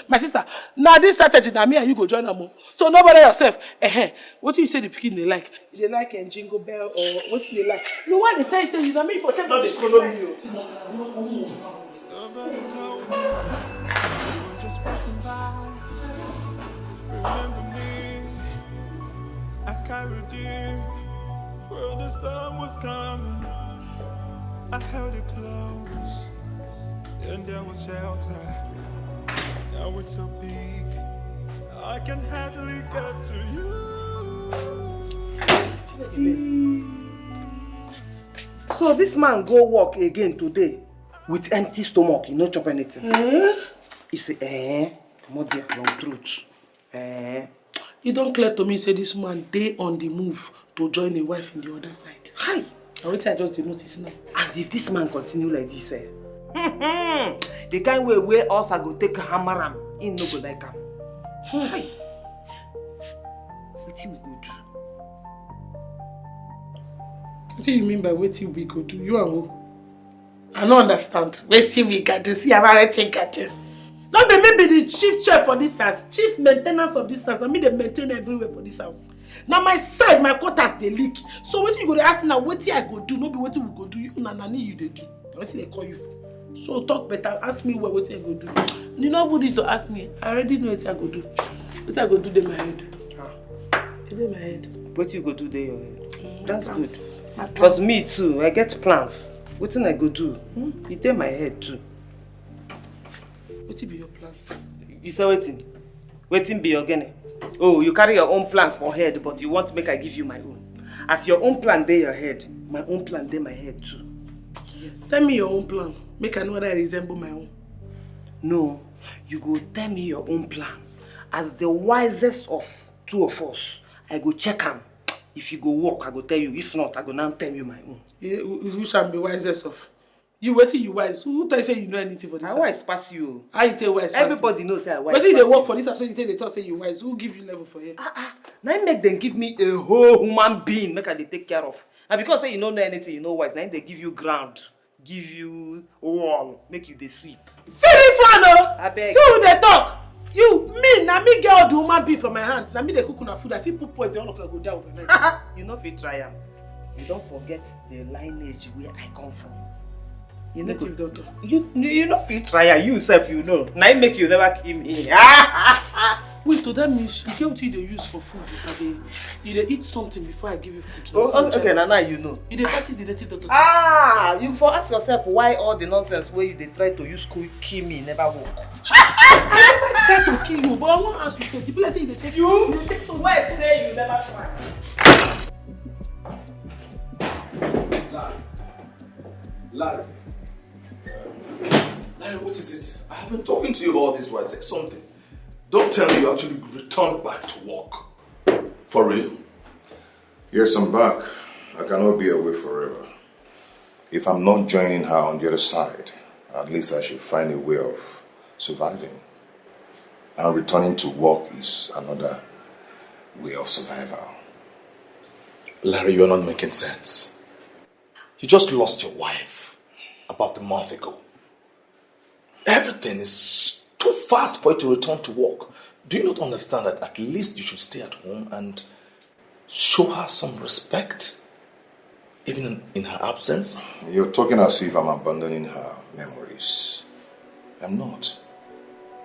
My sister, na this strategy na me and you go join am o. So no bother yourself. Ehen. Wetin you say the pikin dey like? You dey like, eh, Jingle Bell or wetin you dey like? No, why dey tell you, tell you, na me for tell you. No dey follow me o. Nobody told me you were just passing by. Remember me, I carried you. Well, the storm was coming. I held it close. Then there was shelter. Now it's so big, I can hardly get to you. So this man go work again today with empty stomach. He no chop anything. Eh? He say, eh, comot there, long throat. Eh. E don clear to me say this man dey on the move to join a wife in the other side. Hi! Na wetin I just dey notice now. And if this man continue like this, eh, the kind way wey ulcer go take hammer am, he no go like am. Hi! Wetin we go do? Wetin you mean by wetin we go do? You and who? I no understand. Wetin we got to see about wetin got to. No be me be the chief chef for this house, chief maintenance of this house. Na me dey maintain everywhere for this house. Na my side, my quarters dey leak. So wetin you go dey ask me now? Wetin I go do? No be wetin we go do. You na nani you dey do. Na wetin dey call you for? So talk better. Ask me well wetin I go do. You no even need to ask me. I already know wetin I go do. Wetin I go do dey my head. Ah. E dey my head. Wetin you go do dey your head? Mm, that's good. Because me too, I get plans. Wetin I go do? Hmm? E dey my head too. Wetin be your plans? You say wetin? Wetin be your gene? Oh, you carry your own plans for head, but you want make I give you my own. As your own plan dey your head, my own plan dey my head too. Yes. Tell me your own plan. Make I know whether I resemble my own. No, you go tell me your own plan. As the wisest of two of us, I go check am. If you go work, I go tell you. If not, I go now tell you my own. You, you shall be wisest of. You wetin you wise? Who tell you say you know anything for this house? I wise pass you. How you take wise pass me? Everybody knows say I wise pass you. Wetin you dey work for this house? So you take dey talk say you wise. Who give you level for here? Ah ah. Na im make dem give me a whole human being make I dey take care of. Na because say you no know anything, you no wise. Na im dey give you ground, give you wall, make you dey sweep. See this one o. Abeg. See who dey talk. You, me, na me get all the human being for my hand. Na me dey cook una food. I fit put poison, all of una go die overnight. You no fit try am. You don forget the lineage where I come from. You no go. Native doctor. You, you no fit try am. You sef, you know. Na im make you never kill me. Wait, so that means you get wetin you dey use for food before dey, you dey eat something before I give you food. Oh, oh, okay, na now you know. You dey practice the native doctor since. Ah, you for ask yourself why all the nonsense wey you dey try to use kill, kill me never work. I never try to kill you, but I wan ask you first. E be like say you dey take, you dey take something. Why say you never try? Lie. Lie. Hey, what is it? I have been talking to you all this while. Say something. Don't tell me you actually returned back to work. For real? Yes, I'm back. I cannot be away forever. If I'm not joining her on the other side, at least I should find a way of surviving. And returning to work is another way of survival. Larry, you're not making sense. You just lost your wife about a month ago. Everything is too fast for you to return to work. Do you not understand that at least you should stay at home and show her some respect, even in, in her absence? You're talking as if I'm abandoning her memories. I'm not.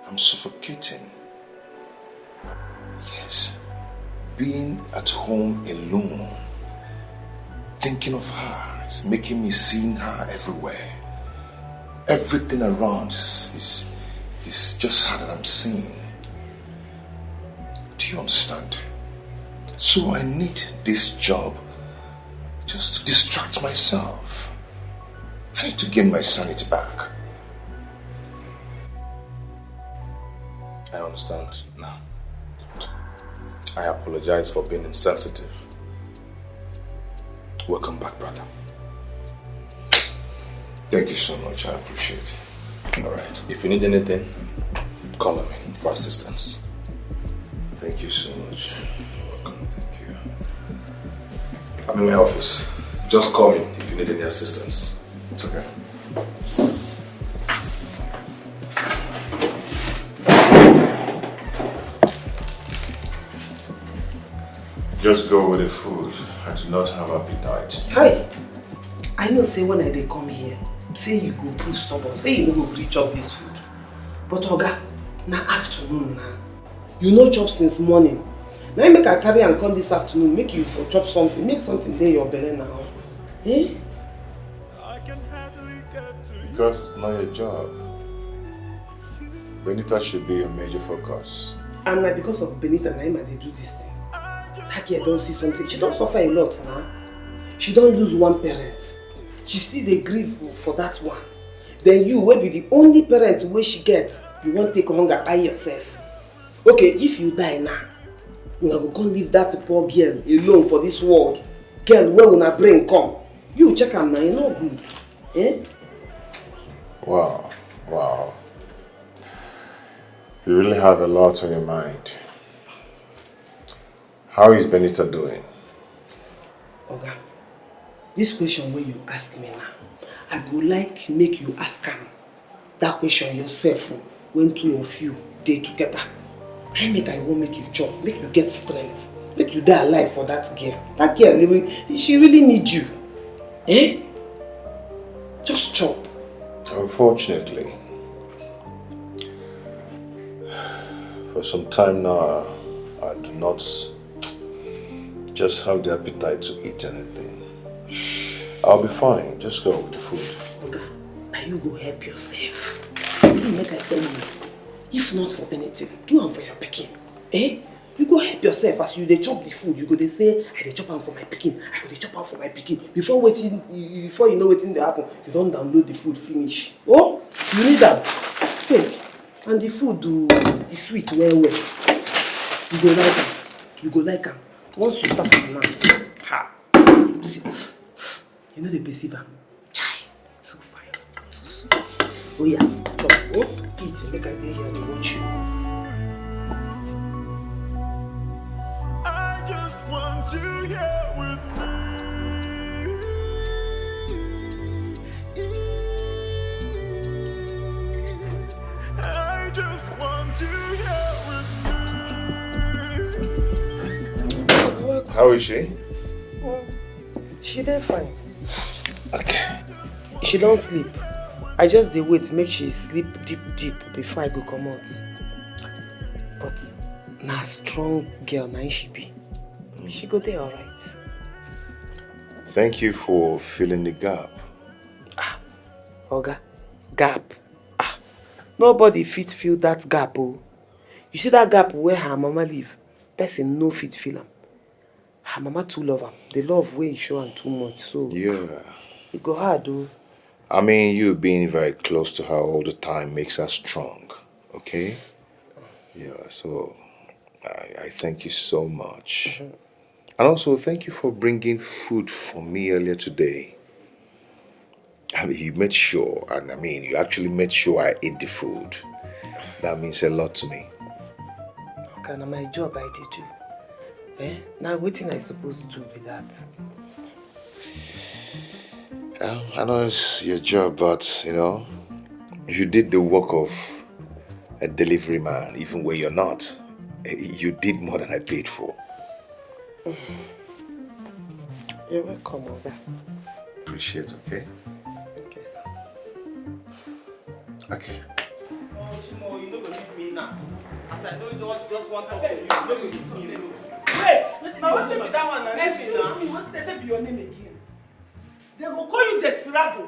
I'm suffocating. Yes. Being at home alone, thinking of her is making me seeing her everywhere. Everything around is, is, is just her that I'm seeing. Do you understand? So I need this job just to distract myself. I need to gain my sanity back. I understand now. Good. I apologize for being insensitive. Welcome back, brother. Thank you so much. I appreciate it. All right. If you need anything, call on me for assistance. Thank you so much. Welcome. Thank you. I'm in my office. Just call me if you need any assistance. It's okay. Just go with the food. I do not have appetite. Hi. I know say when I dey come here, say you go prove stubborn, say you no go gree chop this food. But oga, na afternoon na. You no chop since morning. Na im make I carry am come this afternoon, make you for chop something, make something dey your belle now. Eh? Because it's not your job. Benita should be your major focus. And na because of Benita na im I dey do this thing. That girl don see something. She don suffer a lot na. She don lose one parent. She still dey grieve for that one. Then you wey be the only parent wey she get, you wan take hunger kpai yourself. Okay, if you die now, una go come leave that poor girl alone for this world. Girl wey una bring come. You check am na, e no good. Eh? Wow, wow. You really have a lot on your mind. How is Benita doing? Oga, this question wey you ask me now, I go like make you ask am that question yourself o, when two of you dey together. Na im make I wan make you chop, make you get strength, make you dey alive for that girl. That girl, e re-, she really need you. Eh? Just chop. Unfortunately, for some time now, I do not just have the appetite to eat anything. I'll be fine. Just go with the food. Oga, na you go help yourself. See, make I tell you, if not for anything, do am for your pikin. Eh? You go help yourself as you dey chop the food. You go dey say, "I dey chop am for my pikin. I go dey chop am for my pikin." Before wetin, before you know wetin dey happen, you don download the food finish. Oh, you need am. Take. And the food do, e sweet well well. You go like am. You go like am. Once you start am now, ha. See, you no dey perceive am. Chai, too fine, too sweet. Oh yeah, chop. Oh, eat, make I dey here dey watch you. I just want you here with me. I just want you here with me. How is she? She dey fine. Okay. She don sleep. I just dey wait make she sleep deep deep before I go comot. But na strong girl na im she be. She go dey alright. Thank you for filling the gap. Oga, gap. Ah, nobody fit fill that gap o. You see that gap where her mama live? Person no fit fill am. Her mama too love am. The love wey e show am too much, so Yeah. E go hard o. I mean, you being very close to her all the time makes her strong, okay? Yeah, so I, I thank you so much. And also, thank you for bringing food for me earlier today. I mean, you made sure, and I mean, you actually made sure I ate the food. That means a lot to me. Okay, na my job I dey do. Eh? Now wetin I suppose do be that? Um, I know it's your job, but you know, you did the work of a delivery man, even where you're not. You did more than I paid for. You're welcome, Oga. Appreciate, okay? Okay, sir. Okay. Chimo, you no go leave me now. As I know you just, just want talk to you, you no go leave me alone. Wait, Now wetin be that one na leave me Excuse now. Me, wetin dey say be your name again? They go call you desperado.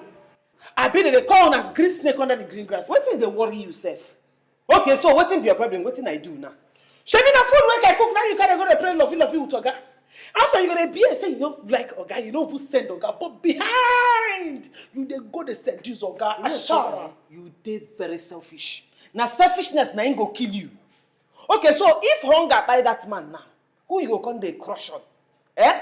I be they call on as green snake under the green grass. Wetin dey worry you sef? Okay, so wetin be your problem? Wetin I do now? Shebi na food wey I cook, now you carry go dey play lovey lovey with oga. After you go dey be say you no like oga, you no even send oga, but behind you dey go dey seduce oga. You know, Chima, you dey very selfish. Na selfishness na im go kill you. Okay, so if hunger kpai that man now, who you go come dey crush on? Eh?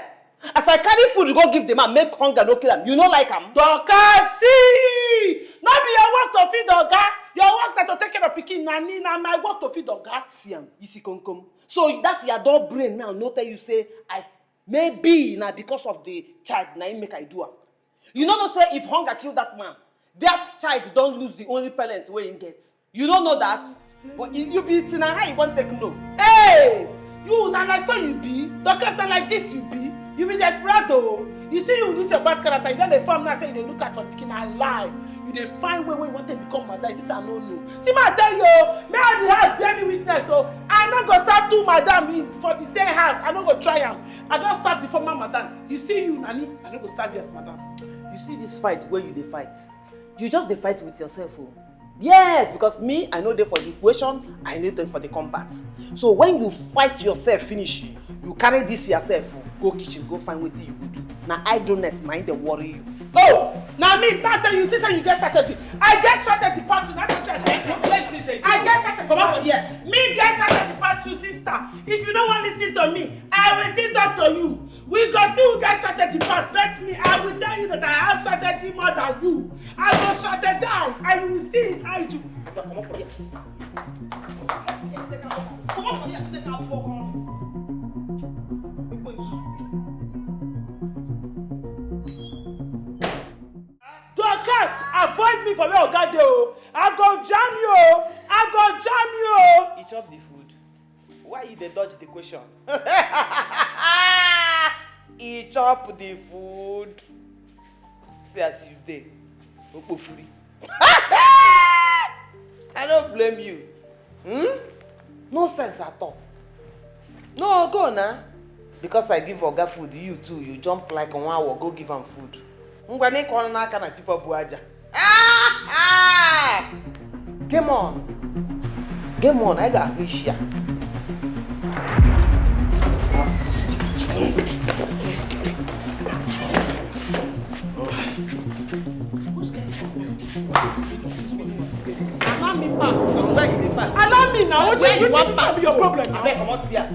As I carry food go give the man, make hunger no kill am. You no like am? Dorcas, see! No be your work to feed oga. Your work na to take care of pikin. Na me, na my work to feed oga. See am, isi konkom. So that your dog brain now no tell you say I maybe na because of the child na im make I do am. You no know say if hunger kill that man, that child don lose the only parent wey im get. You no know that? But you, you be tina, how you wan take know? Hey! You na like so you be? Dorcas, na like this you be? You be desperado. You see you with this your bad character, you don dey form now say you dey look out for pikin, na lie. You dey find way wey you wan take become madam, this I no know. See me I tell you o, may all the house bear me witness o. I no go serve two madam in for the same house, I no go try am. I don serve the former madam. You see you, Nani, I no go serve you as madam. You see this fight wey you dey fight, you just dey fight with yourself o. Yes, because me, I no dey for the equation, I no dey for the combat. So when you fight yourself finish, you carry this yourself go kitchen, go find wetin you go do. Na idleness na im dey worry you. Oh, na me that tell you, think say you get strategy. I get strategy pass you, na me tell you. I get strategy, comot for here. Me get strategy pass you, sister. If you no wan listen to me, I will still talk to you. We go see who get strategy pass. Bet me, I will tell you that I have strategy more than you. I go strategize, and you will see it how you do. Comot for here. Comot for here, Chineke abụọ ọrụ. Dorcas, avoid me for where oga dey o. I go jam you o. I go jam you o. You chop the food? Why you dey dodge the question? You chop the food? See as you dey, okpofuri. I no blame you. Hmm? No sense at all. No, go na. Because I give oga food, you too, you jump like nwa awo, go give am food. Ngwa na ịkụ ọnụ n'aka na tipa bu aja. Game on. Game on, anyị ga-ahụ isi ya. Allow me pass. Where you dey pass? Allow me now. Wetin, wetin be your problem now? Abeg, comot here.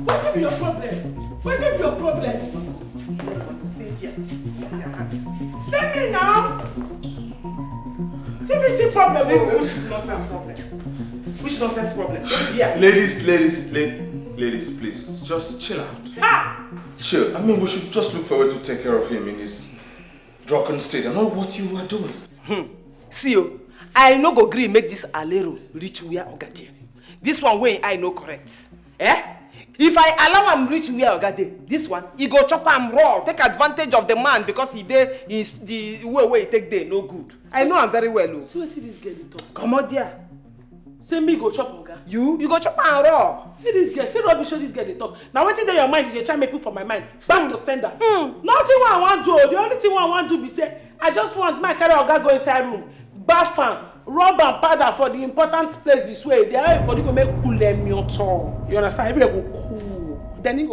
Wetin be your problem? Wetin be your problem? Stay there. Comot your hand. Stay me now. See me see problem o. Which nonsense problem? Which nonsense problem? Stay there. Ladies, ladies, ladies, ladies, please, just chill out. Ha! Chill. I mean, we should just look for a way to take care of him in his drunken state and not what you are doing. See o, I no go gree make this alero reach where oga dey. This one wey I no correct. Eh? If I allow am reach where oga dey, this one, e go chop am raw, take advantage of the man because he dey, he, the way wey he take dey no good. I know am very well o. See wetin this girl dey talk. Comot there. Say me go chop oga. You, you go chop am raw. See this girl, see rubbish wey this girl dey talk. Na wetin dey your mind you dey try make put for my mind. Back to sender. Nothing wey I wan do o. The only thing wey I wan do be say I just want make I carry oga go inside room, baff am, rub am powder for the important places wey e dey, how e body go make cool emi oto. You understand? Everywhere go cool. Then he go